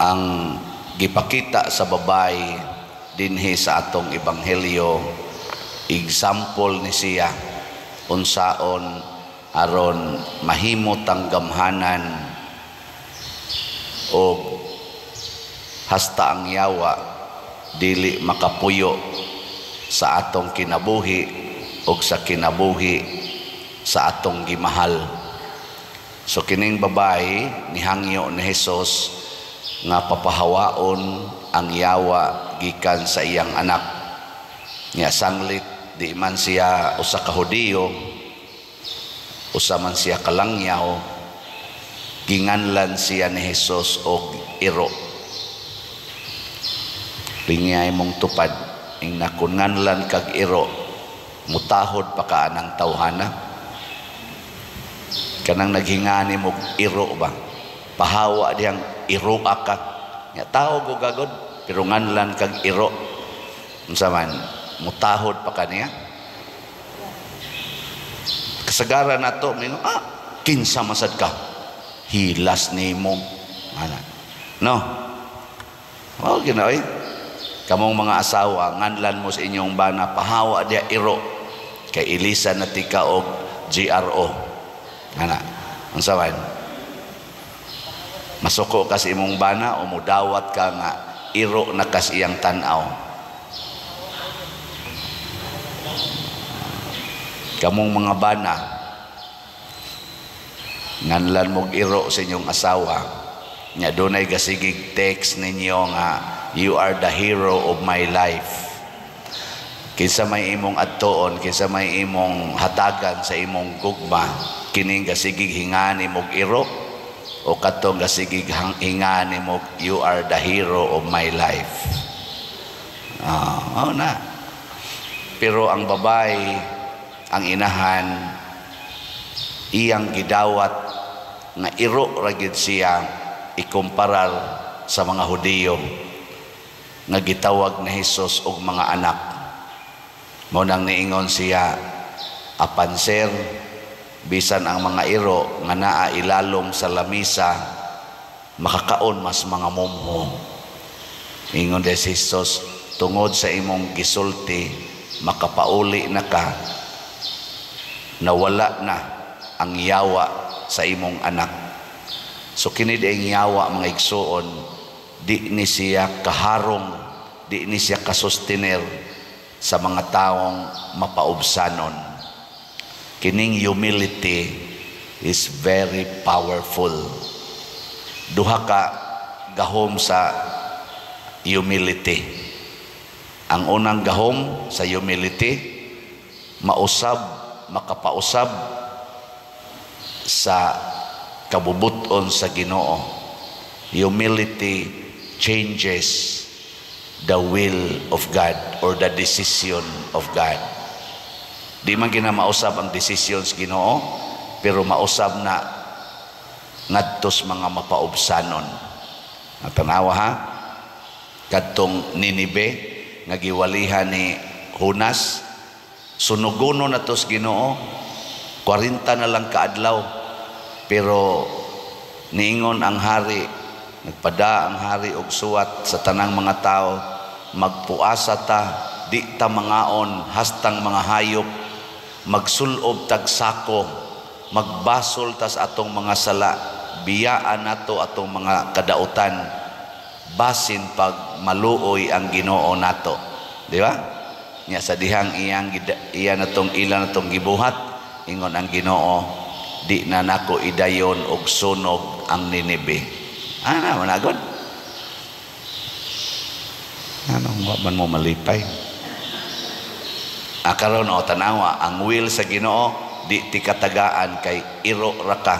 Ang gipakita sa babae dinhi sa atong ebanghelyo, example ni siya unsaon aron mahimo tang gamhanan og hasta ang yawa dili makapuyo sa atong kinabuhi og sa kinabuhi sa atong gimahal. So kining babae nihangyo ni Hesus nga papahawaon ang yawa gikan sa iyang anak. Nya sanglit di man siya usa ka Hudiyo, usa man siya kalangyaw, ginganlan siya ni Hesus og iro. Lingay mong tupad ing nakunganlan kag iro, mutahod pa ka anang tawhana? Kanang naghingani mo iro ba, pahawa diyang iro ka nya tao go gagod, pero nganlan kag iro, unsa man, mutahod pa kaniya? Kasagaran nato mingon, "Ah, kinsa masad ka, hilas nimo ana." No, oh, ginoy kamong mga asawa, nganlan mo sa inyong bana, "Pahawa diya, iro," kay ilisan na tika og GRO ana, unsa man, masuko ka sa imong bana o mudawat ka nga iro na kas iyang tan-aw? Kamong mga bana, nganlan mog iro sa inyong asawa nya dunay gasigig text ninyo nga, "You are the hero of my life," kinsa may imong adtuon? Kinsa may imong hatagan sa imong gugma? Kining gasigig hingani mog iro o katong gasigig hingani mog "You are the hero of my life"? Ah, oh na. Pero ang babae, ang inahan, iyang gidawat nga iro ra gyud siya ikumparar sa mga Hudiyo nga gitawag ni Hesus og mga anak. Mao nang niingon siya, "Apan sir, bisan ang mga iro nga naa ilalom sa lamisa makakaon mas mga mumho." Ingon si Jesus, "Tungod sa imong gisulti, makapauli na ka, nawala na ang yawa sa imong anak." So kini ang yawa, mga igsuon, di ni siya kaharong, di ni siya kasustener sa mga taong mapaubsanon. Kining humility is very powerful. Duha ka gahom sa humility. Ang unang gahom sa humility, mausab, makapausab sa kabubuton sa Ginoo. Humility changes the will of God or the decision of God. Di man gina mausab ang decisions Ginoo, pero mausab na ngadtos mga mapaubsanon. Natanawa ha? Kadtong Ninibe nga giwalihan ni Jonas, sunugono na tos Ginoo, 40 na lang kaadlaw. Pero niingon ang hari, nagpada ang hari og suwat sa tanang mga tao, "Magpuasa ta, di ta mangaon hastang mga hayop, magsulob tag sako, magbasol tas atong mga sala, biyaan nato atong mga kadautan, basin pag maluoy ang Ginoo nato." Di ba? Nya sa dihang iyang iya natong ila natong gibuhat, ingon ang Ginoo, "Di na nako idayon og sunog ang Ninibe." Ana managod. Anong wa man mo malipay? Ah, karon o tanawa, ang will sa Ginoo, di ti katagaan kay iro ra ka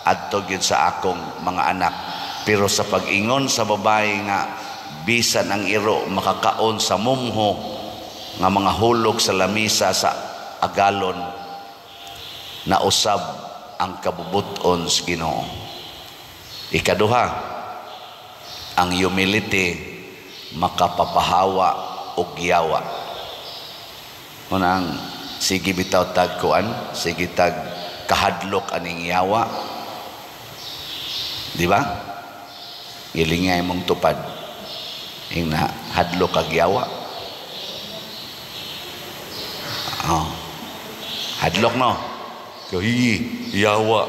adto gyud sa akong mga anak. Pero sa pag-ingon sa babae nga bisan ang iro makakaon sa mumho nga mga hulog sa lamisa sa agalon, nausab ang kabubuton sa Ginoo. Ikaduha, ang humility makapapahawa og yawa. Unang sige bitaw tag kuan, sige tag kahadlok aning yawa. Di ba? Gilingay mong tupad. Ingna hadlok kag yawa. Oh. Hadlok no. Kahi yawa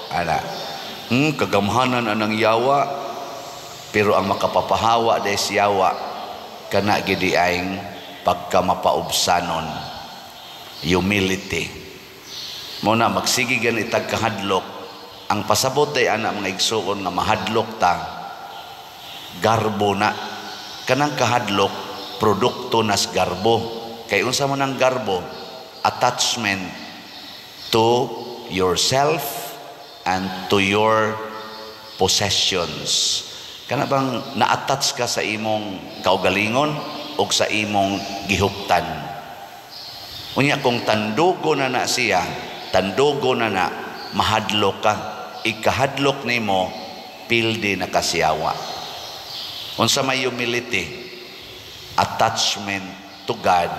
ana. Kagamhanan anang yawa, pero ang makapapahawa des yawa kana gidi aing pagka mapaubsanon, humility. Mo na magsige gani tag kahadlok. Ang pasabot day ana, mga igsuon, nga mahadlok ta, garbo na kanang kahadlok, produkto nas garbo. Kay unsa man ang garbo? Attachment to yourself and to your possessions. Kana bang na-attach ka sa imong kaugalingon o sa imong gihuptan. Unya kung tandugo na na siya, tandugo na na, mahadlok ka. Ikahadlok nimo, pildi na kasiyawa. Unsa may humility? Attachment to God,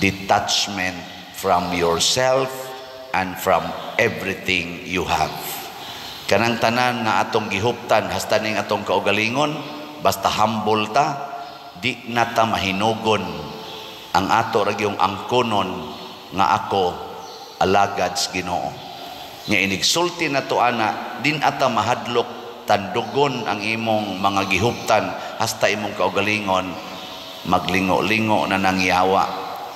detachment from yourself and from everything you have. Kanang tanan nga atong gihuptan hasta ning atong kaugalingon, basta humble ta, di na ta mahinugon. Ang ato ra gyung angkonon nga ako alagad sa Ginoo. Nya inigsulti na to ana, din ata mahadlok. Tandugon ang imong mga gihuptan hasta imong kaugalingon, maglingo-lingo na nang yawa,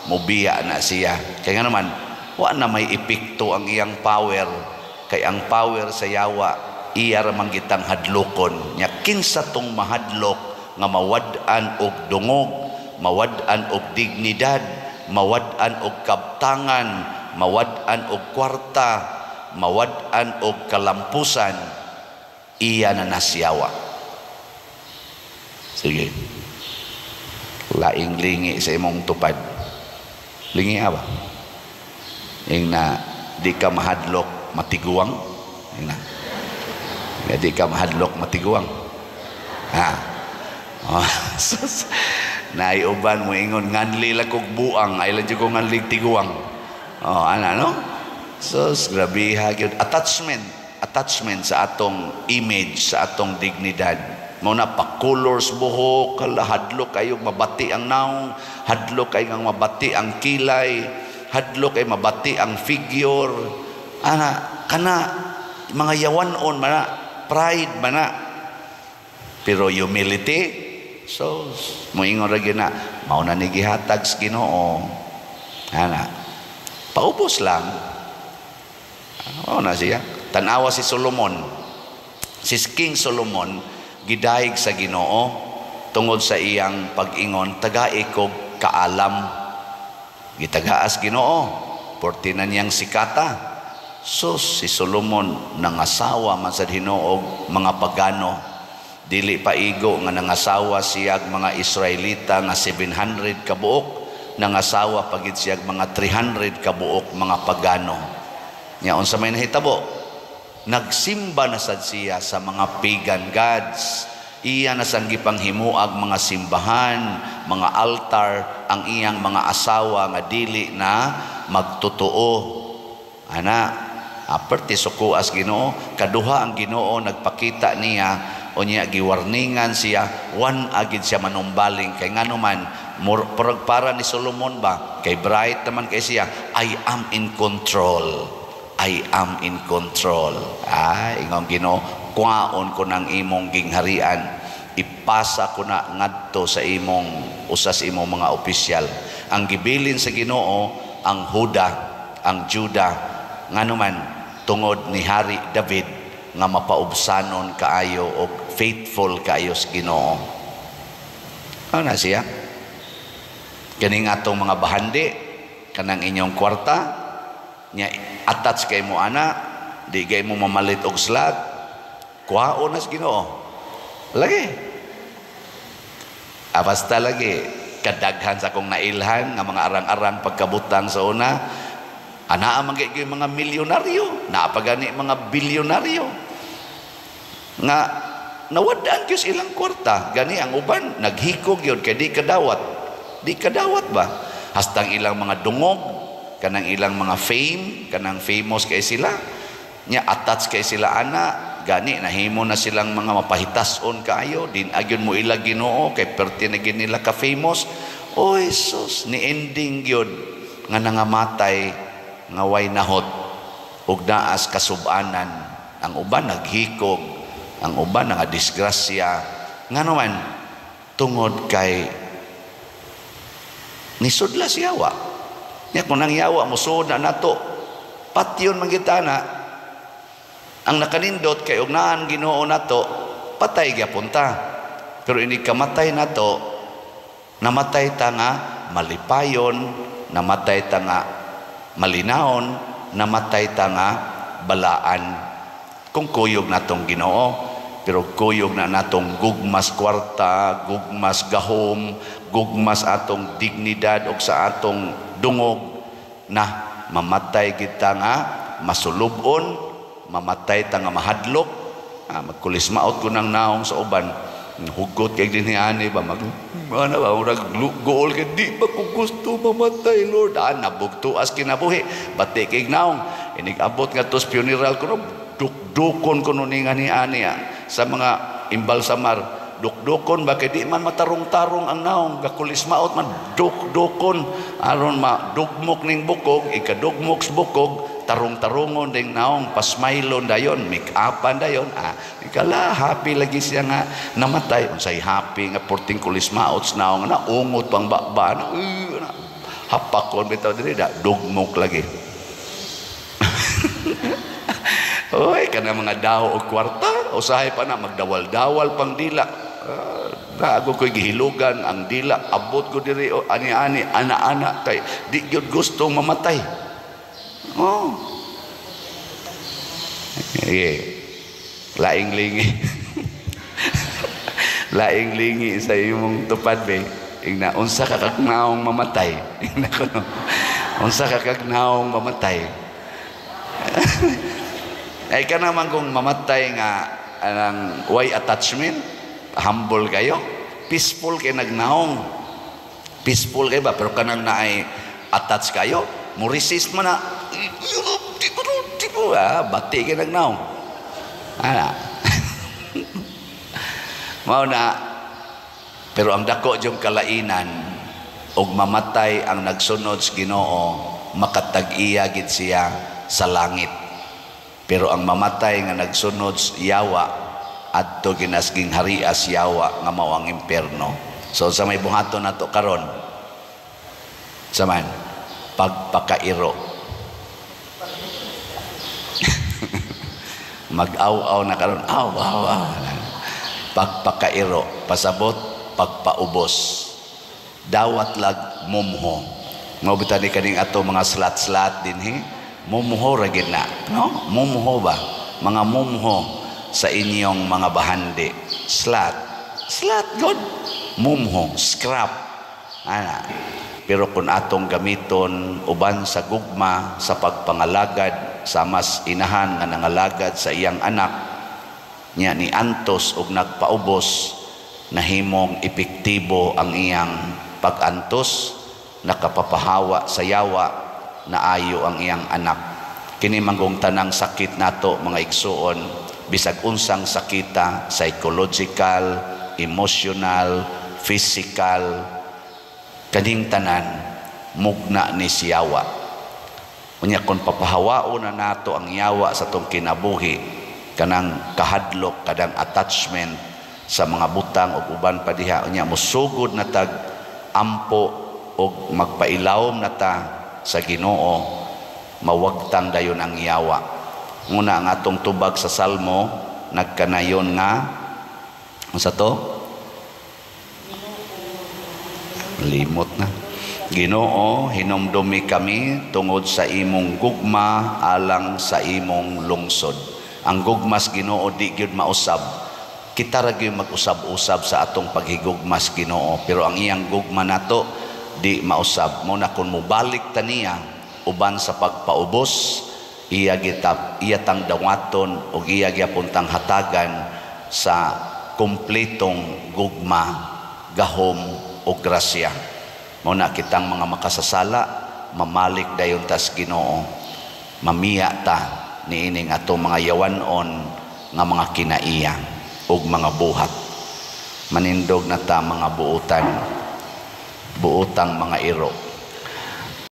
mubiya na siya. Kaya nga naman, wa na may epekto ang iyang power, kay ang power sa yawa iya ra man gitang hadlokon. Nya kinsa tong mahadlok nga mawad-an og dungog, mawad-an og dignidad, mawad-an og kabtangan, mawad-an og kwarta, mawad-an og kalampusan, iya na nasyawa. Sige, laing lingi sa imong tupad. Lingi ba ing na di ka mahadlok matiguang? Ing na nga di ka mahadlok matiguang, ha? Oh, naiuban mo ingon, "Nganli lang kog buang, ay lang ko nganli tiguang." Oh, ana no. So grabe ha gyud attachment, attachment sa atong image, sa atong dignidad. Mo na pa-colors buhok, kala hadlok kayo mabati ang naong, hadlok kay nga mabati ang kilay, hadlok kay mabati ang figure. Ana kana mga yawanon mana, pride mana. Pero humility, so moingon ra gyud na mao na ni gihatag sa Ginoo. Ana, paubos lang. Mao na siya. Tan-awa si Solomon. Si King Solomon gidayeg sa Ginoo tungod sa iyang pag-ingon, "Tagai kog kaalam." Gitagaas Ginoo, porti na niyang sikata. So si Solomon nangasawa man sa hinuog mga pagano. Dili pa igo nga nangasawa siyag mga Israelita nga 700 kabuok, nangasawa pagid siyag mga 300 kabuok mga pagano. Nya unsa may nahitabo? Nagsimba na sad siya sa mga pagan gods. Iya na sang gipanghimuag mga simbahan, mga altar, ang iyang mga asawa nga dili na magtotoo. Ana, aperti sukuas Ginoo. Kaduha ang Ginoo nagpakita niya, unya giwarningan siya, wan agid siya manumbaling, kay ngano man murag para ni Solomon ba, kay bright naman kay siya, "I am in control. I am in control." Ay, ingon Ginoo, "Kwaon ko ng imong gingharian, ipasa ko na ngadto sa imong usas imong mga opisyal." Ang gibilin sa Ginoo ang Huda, ang Juda, ngano man tungod ni Hari David nga mapaubsanon kaayo og faithful kaayo sa Ginoo. Ano na siya? Kaning atong mga bahandi, kanang inyong kwarta nya attach kay mo ana, di kay mo mamalit og slot, kuhaon na sa Ginoo. Lagi. Ah, basta lagi kadaghan sa akong nailhan nga mga arang-arang pagkabutang sa una, anaa man gyud mga milyonaryo, naa pa gani mga bilyonaryo nga nawadaan gyud ilang kwarta. Gani ang uban naghikog gyud kay di kadawat, di kadawat ba, hastang ilang mga dungog, kanang ilang mga fame, kanang famous kay sila nya, attach kay sila ana. Gani nahimo na silang mga mapahitason kaayo, din agyon mo ila Ginoo kay perti na gid nila ka famous. Oy sus, ni ending gyud nga nangamatay nga way nahot ug naas kasubanan. Ang uban naghikog, ang uban nga disgrasya. Ngano man? Tungod kay nisudla si yawa. Nya kung nang yawa mosuod na nato, patyon man kita na. Ang nakanindot kay og naan Ginoo nato, patay gyapon ta. Pero ini kamatay nato, namatay ta nga malipayon, namatay ta nga malinaon, namatay ta nga balaan. Kung kuyog natong Ginoo, pero kuyog na natong gugmas kwarta, gugmas gahom, gugmas atong dignidad og sa atong dungog, na mamatay kita nga masulubon, mamatay ta nga mahadlok. Magkulismaot ko ng naong sa uban, hugot kay dinhi ani ba, mag ano ba, murag gool kay di ba ko gusto mamatay, Lord. Nabugtuas kinabuhi, bati kay naong inig abot nga tos funeral ko, dukdukon ko ni nga ni ani sa mga imbalsamar, dukdukon ba kay di man matarong-tarong ang naong, gakulismaot man, dukdukon aron madugmok ning bukog, ikadugmok sa bukog, tarong-tarongon ding naong, pasmailon dayon, make-upan dayon. Ikala happy lagi siya nga namatay. Unsay happy nga porting kulismaot sa naong, na ungot pang baba na, na hapakon bitaw diri da dugmok lagi. Oy, kana mga daw og kwarta, usahay pa na magdawal-dawal pang dila. Ako ko'y gihilugan ang dila, abot ko diri o ani-ani, ana-ana kay di gyud gustong mamatay. Oh. Yeah. Laing lingi. Laing lingi sa imong tupad be. Ingna unsa ka kagnaong mamatay. Ingna kuno. Unsa ka kagnaong mamatay. Ay ka naman kung mamatay nga anang way attachment, humble kayo, peaceful kay nagnaong. Peaceful kay ba, pero kanang naay attach kayo, mo resist man na. Bati kay nagnaong. Ana. Mao na, pero ang dako yung kalainan og mamatay ang nagsunod sa Ginoo, makatag-iya gid siya sa langit. Pero ang mamatay nga nagsunod sa yawa, adto ginasging harias yawa nga mao ang impierno. So sa may buhaton nato karon, saman pagpakairo. Mag-aw-aw na karon, aw aw aw. Pagpakairo, pasabot pagpaubos. Dawat lag mumho. Mao bitan ni kaning ato mga slat-slat dinhi, mumho ra gid na, no? Mumho ba? Mga mumho sa inyong mga bahandi. Slat, slat god. Mumho, scrap. Ana. Pero kung atong gamiton uban sa gugma sa pagpangalagad sa mas inahan nga nangalagad sa iyang anak niya ni antos og nagpaubos, nahimong epektibo ang iyang pag-antos, nakapapahawa sa yawa, naayo ang iyang anak. Kini manggong tanang sakit nato mga igsuon, bisag unsang sakita, psychological, emotional, physical, kaning tanan mugna ni siyawa. Unya kon papahawaon na nato ang yawa sa tong kinabuhi, kanang kahadlok, kadang attachment sa mga butang ug uban pa diha, unya mosugod na tag ampo og magpailawom na ta sa Ginoo, mawagtang dayon ang yawa. Nguna ang atong tubag sa Salmo nagkanayon nga unsa to? Limot na. Ginoo, hinumdumi kami tungod sa imong gugma alang sa imong lungsod. Ang gugmas Ginoo di gyud mausab. Kita ra gyud mag-usab-usab sa atong paghigugmas Ginoo, pero ang iyang gugma nato di mausab. Mo na kun mobalik ta niya uban sa pagpaubos, iya gitap, iya tang dawaton ug iya gyapon tang hatagan sa kumpletong gugma, gahom o grasya. Mao na kitang mga makasasala, mamalik dayon tas Ginoo. Mamiya ta niining atong mga yawanon nga mga kinaiya ug mga buhat. Manindog na ta, mga buutan, buutang mga iro.